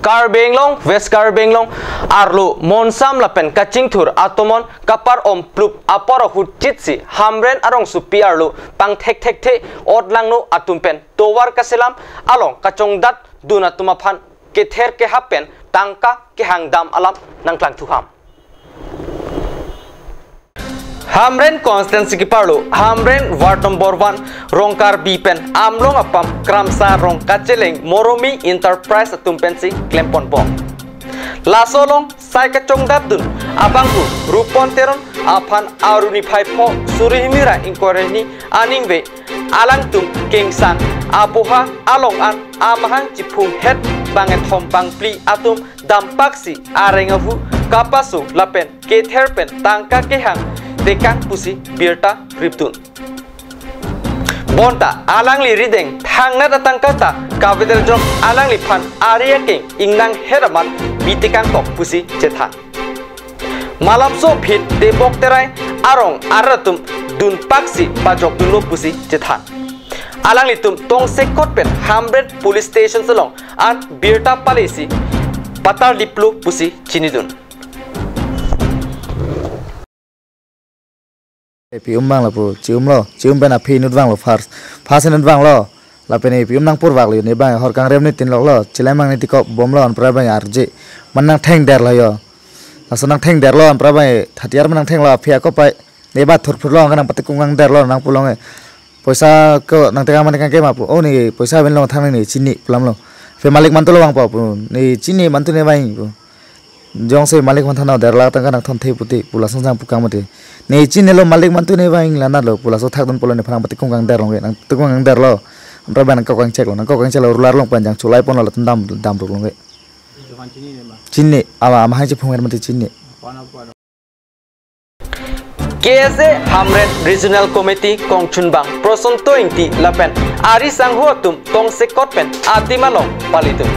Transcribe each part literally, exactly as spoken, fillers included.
Karbi Anglong, West Karbi Anglong arlo Monsam lapen Kachingthur atomon kapar-om plup apor ahut chitsi Hamren arongsopi arlo pangthek thekthe otlangno atum pen tovar kaselam along kachongdat dun atum aphan kether kehap pen tangka kehang dam alam nangklangthu ham. Hamren constituency keparlo Hamren ward number one Rongkarbi pen Amlong apam Kramsa Rong kacheleng Moromi Enterprise atum pensi klemponbom. Laso along sai kachongdat dun abangphu Rupon Teron aphan aru niphai pho suri hini ra ingkoi ra hini aningve alangtum kengsang apoha along an amahang chiphung het bangkethom bangphli atum dampaksi areng ahu kapaso lapen kether pen tangka kehang tekang pusi birta ripdun. Bonta alangli rideng thangnat atangka ta kavedet jok alangliphan ari akeng ingnang het amat bitekang kok pusi chethan. Malapso aphi tebok terai arong arat atum dunpaksi pajokdunlo pusi chethan. Alanglitum tongsekot pen Hamren Police Station along an birta palesi patar diplo pusi chinidun. Epi um bang lapu, chi-umlo, chi-um pen aphi inut vanglo first. First inut vanglo, lapen epi um nangpurvaklo, ne bang hor kangrem ne tin loklo, chilai mang ne tikop bomlo, anpra bang arje. Man nangthengderlo yo. Laso nangthengderlo, anpra bang thatiar man nangthenglo, aphi ako pai, ne ba thurphurlo, nangpatikung kangderlo, nangpulong e. Poisa ko nangtekang mane kangke ma pu. Oh, ne poisa avinlo thang ne chini pulamlo. Aphi malik mantulo vangpo pu. Ne chini mantu ne vang pu. Jongsi malik aphan than derlo tangka nangthonthe puti pu lason jang pukang mati. Ne chinilo malik mantu ne vang lanatlo pu laso thakdun pulo nephan nangpatikung kangderlong ke nangtikung kangderlo. Anpra bang nangkok kangcheklo nangkok kangcheklo rular along pen jang chulai ponlo latum dam damruklong ke. Chini, ama, amahang chiphung er mati chini. K S A Hamren Regional Committee kongchunbang Prosanto Ingti lapen ari sangho atum tongsekot pen adim along palidun.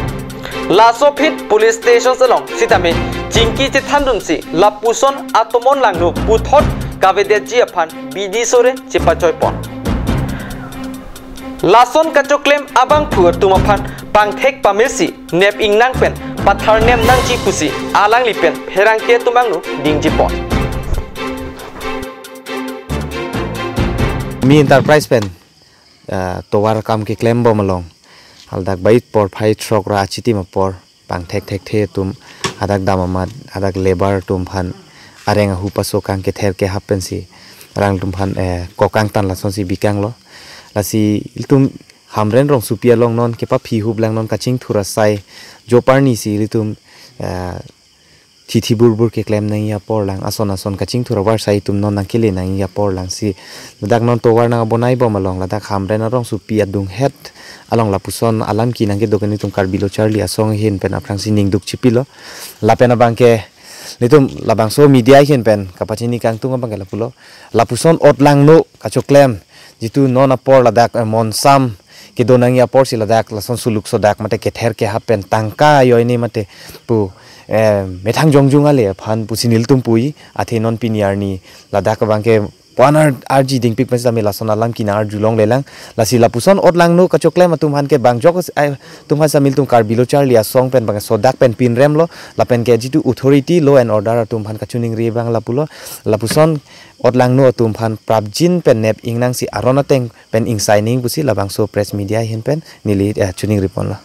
Laso aphi police station along sitame chingki chethandunsi lapuson atomon langno puthot kavedetji aphan bidi sore chepachoipon. Lason kachoklem abangphu atum aphan pangthek pamesi nep ingnang pen patharnem nangji pusi alangli pen pherangke atum angno dingjipon. Mi Enterprise pen, eh, tovar kam keklembom along. Haldak bait porphai throk ra achitim apor pangthek thekthe atum hadak dam amat hadak labour atum aphan areng ahu paso kang kether kehap pensi arang atum aphan, eh, kokang tan lasonsi bikanglo. Lasi ilitum Hamren rongsopi along non kepaphi huplang non Kachingthur asai joparnisi ilitum, eh, thithi burbur keklem nangji apor lang ason ason Kachingthur avarsai atum non nangkele nangji apor langsi ladak non tovar nangbonaibom along ladak Hamren arongsopi adunghet along lapuson alam kenang kedo ke nelitum Karbi Lo Charli Asong ahin pen aphrangsi ningduk chipilo. Lapen abangke nelitum labangso media ahin pen kapachini kangtung abangke lapulo. Lapuson otlangno kachoklem jitu non apor ladak, eh, Monsam kedo nangji aporsi ladak lason suluk sodak mate kether kehap pen tangka ajoine mate pu, eh, methang jongjung ale aphan pusi nelitum pu-i athe non pini arni ladak abangke puan ar-, arji dingpik pensi tame lason alam kenang arjulongle lang. Lasi lapuson otlangno kachoklem atum aphan ke bangjok, eh, atum aphan samil tum Karbi Lo Charli Asong pen bang sodak pen pinremlo lapen ke jitu authority law and order atum aphan kachiningri abang lapulo. Lapuson otlangno atum aphan prapjin pen nep ingnangsi aron ateng pen ingsai ning pusi labangso press media ahin pen neli, eh, chiningriponlo.